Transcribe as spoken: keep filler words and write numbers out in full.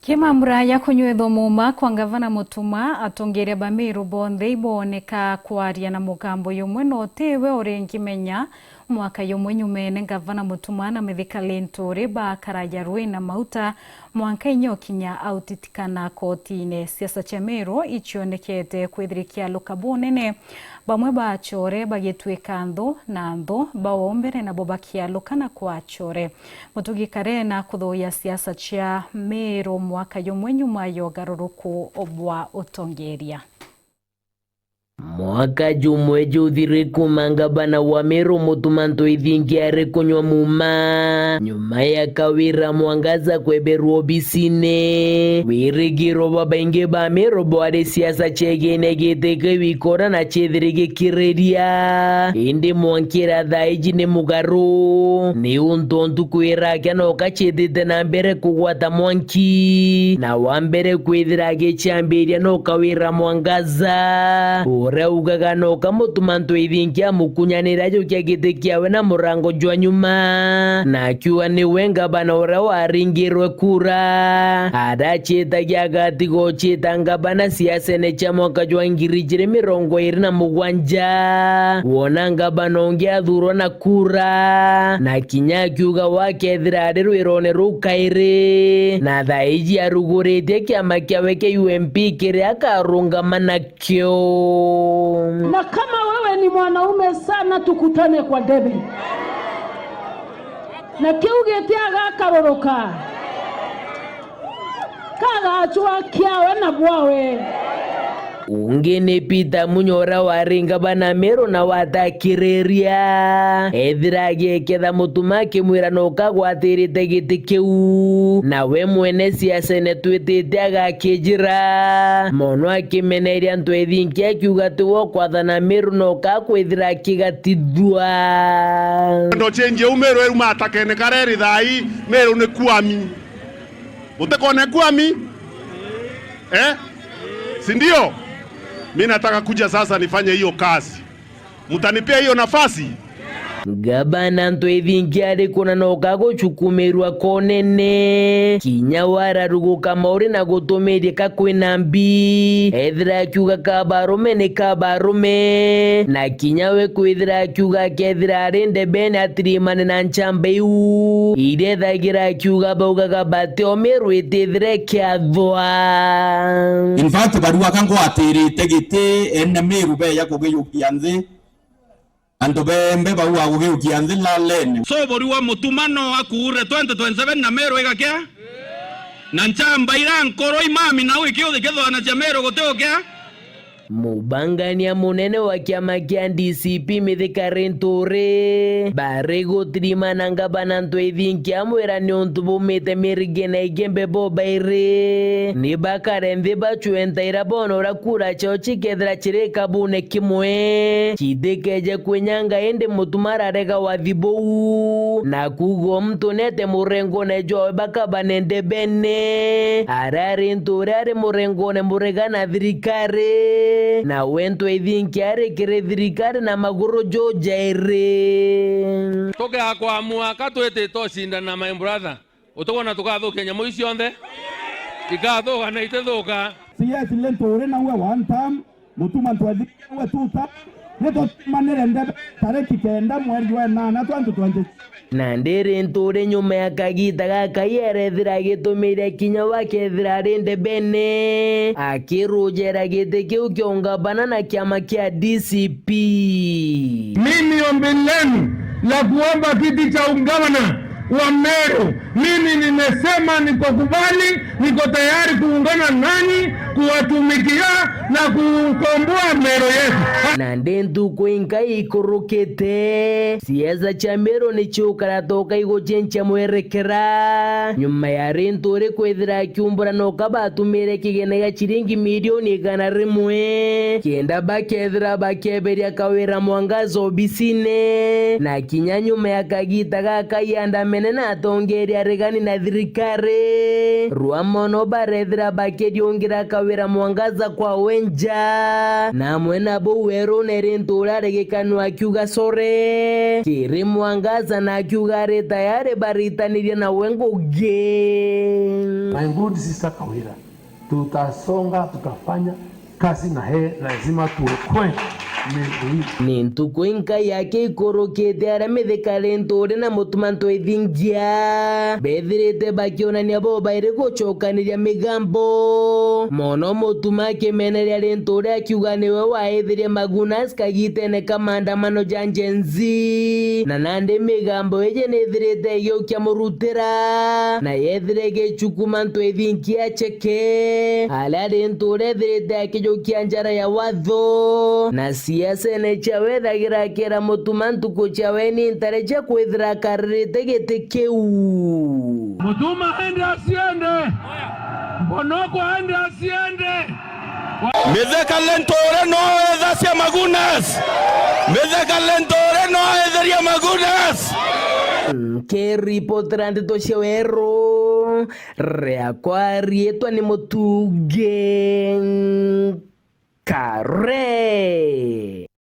Kimambura ya kunywethwa muuma kwa Ngavana Mutuma, atongeria ba Meru bonthe ibooneka kwaria na mugambo jumwe, na utiwe uri nkimenya. Mwaka jumwe nyumene, Ngavana Mutuma na Mithika Linturi bakaraja rwi na mauta mwanka inya ukinya autitikana kotine. Siasa cia Meru icionekete kwithira ikialuka bunene, bamwe ba achore bagituika nthu na nthu, bao mbere nabo bakialuka na kwa achore. Mutugi Kare na kuthuuya siasa cia Meru mwaka jumwe nyuma ya ugaruruku bwa utongeria. Mwaka jumwe juthiri kuuma ngavana wa Meru Mutuma Ntwithingi ari kunywa muuma nyuma ya Kawira Mwangaza kweberwa obisine. Wirigiro bwa baingi ba Meru bwari siasa ciegene giti kiu ikora na cithiri gikiriria, indi mwankira thaa iji ni mugaru, ni untu ntuku irakia noka cithite na mbere kugwata mwanki, na wa mbere kwithira agiciambiria no Kawira Mwangaza, uria ugaga noka Mutuma Ntwithingi amukunyanira ajukia giti kiawe na murango jwa nyuma, na akiuga niwe ngavana uria waringirwe kura. Aracitagia agatiga ucita ngavana siasene cia mwaka jwa ngiri ijiri mirongo iri na mugwanja, wona ngavana ungi athurwa na kura, na kinya akiuga wakethira ari rwirone ruu kairi, na thaa iji aruguritie kiama kiawe kia U M P kiria akarungama nakio. Na kama wewe ni mwanaume sana, tukutane kwa debe. Na kiu giti agakaruruka, kagacwa kiawe na bwawe. Ungi ni Peter Munya uria wari ngavana Meru na watakiriria, ethira agieketha Mutuma akimwira no kagwatirite giti kiu, na we mwene siasene twitite agakijira mono, akimeneria Ntwithingi akiuga tiwe ukwathana Meru no kakwithira akigatithua. Ndo chenje u Meru eruma atakene kareri thai, Meru ni kuami. Mutikone kuami? Eh? Si ndio? Mimi nataka kuja sasa nifanye hiyo kazi. Mtanipea hiyo nafasi? Ngavana Ntwithingi ari kuna noka gucukumirua konene. Kinya wararuguka mauri na gutumiria ka kwina mbi. Ethira akiuga kabarume ni kabarume. Na kinya we kwithira akiuga akethira ari ndebene atirimane na nchamba iu. Iria ethagira akiuga baugaga bati o Meru itithire kiathwa. In fact, barua ka ngwatirite giti ene Meru beya kugiukia nthi. Antu bembe bau a kugiukia nthi lalene. So buri wa Mutuma no akuure twenty twenty-seven na Meru igakia? Na nchamba ira nkoro imami nau ikiuthi kithwana cia Meru gutiukia? Mubangania munene wa kiama kia D C P Mithika Linturi bari gutirimana ngavana Ntwithingi amwira niuntu bumite Mirigene Igembe bo bairi ni bakare nthi bacue ntaira bona uria kura ciao cikethira ciri kabune kimwe, citikeje kwinyanga, indi Mutuma ararega wathi buu, na kuuga o muntu nete murengone jwawe bakabane ndebene. Arari ntu uria ari murengone murega na thirikari, na we Ntwithingi ari kiri thirikari na maguru jujairi. Tukiakwamua ka twitite ucindana, my brother. Utikwona tukathukia nyamu ici cionthe? Ikathuka na itithuka. C S Linturi nawe one term, Mutuma Ntwithingi nawe two term, nitutimanire ndebe tariki kenda mweri jwa enana twenty twenty. Nandi Linturi nyuma ya kagita gaka arethira agitumire kinya wakethira ari ndebene, akirujera giti kiu kia ungavana na kiama kia D C P. Mimi ombi lenu la kuomba kiti cha ugavana wa Meru, mimi nimesema niko kubali, niko tayari kuungana nanyi kuwatumikia na kukomboa Meru yetu. Nandi ntuku inka ikurukite, siasa cia Meru ni ciukara toka igucenjia mwerekera. Nyuma ya Linturi kwithira akiumbura noka batumire kigene gia ciringi milioni igana rimwe, kenda bakethira bakeberia Kawira Mwangaza obisine, na kinya nyuma ya kagita gaka iandamene na atongeria aregani na thirikari, rwa mono barethira bakiriungira Kawira Mwangaza kwa wenja, na amwe nabo werune Linturi aregekanwa akiuga sore kiri Mwangaza na akiuga ari tayari baritaniria nawe ngugi. My good sister Kawira, tutasonga, tutafanya kazi na yeye, lazima tuokoe miili hii. Ni ntuku inkai yake ikurukite aria Mithika Linturi na Mutuma Ntwithingia bethirite bakionania bo bairi gucokaniria migambo. Mono Mutuma akimeneria Linturi akiuga niwe waithirie Magunas kagitene ka maandamano ja Gen Z. Na nandi migambo iji nithirite igiukia murutira, na yethire igicukuma Ntwithingia aceke, aria Linturi ethirite akijukia njara ya watho. Na ciacene ciawe ethagira akira Mutuma ntuku ciawe ni ntare cia kwithira akaririte giti kiu. Mutuma aende asiende? Mbonoko aende asiende? Mithika Linturi no ethacia Magunas. Mithika Linturi no etheria Magunas. Nkiripotera ndeto cia weru, riakwa riitwa ni Mutungi Kare.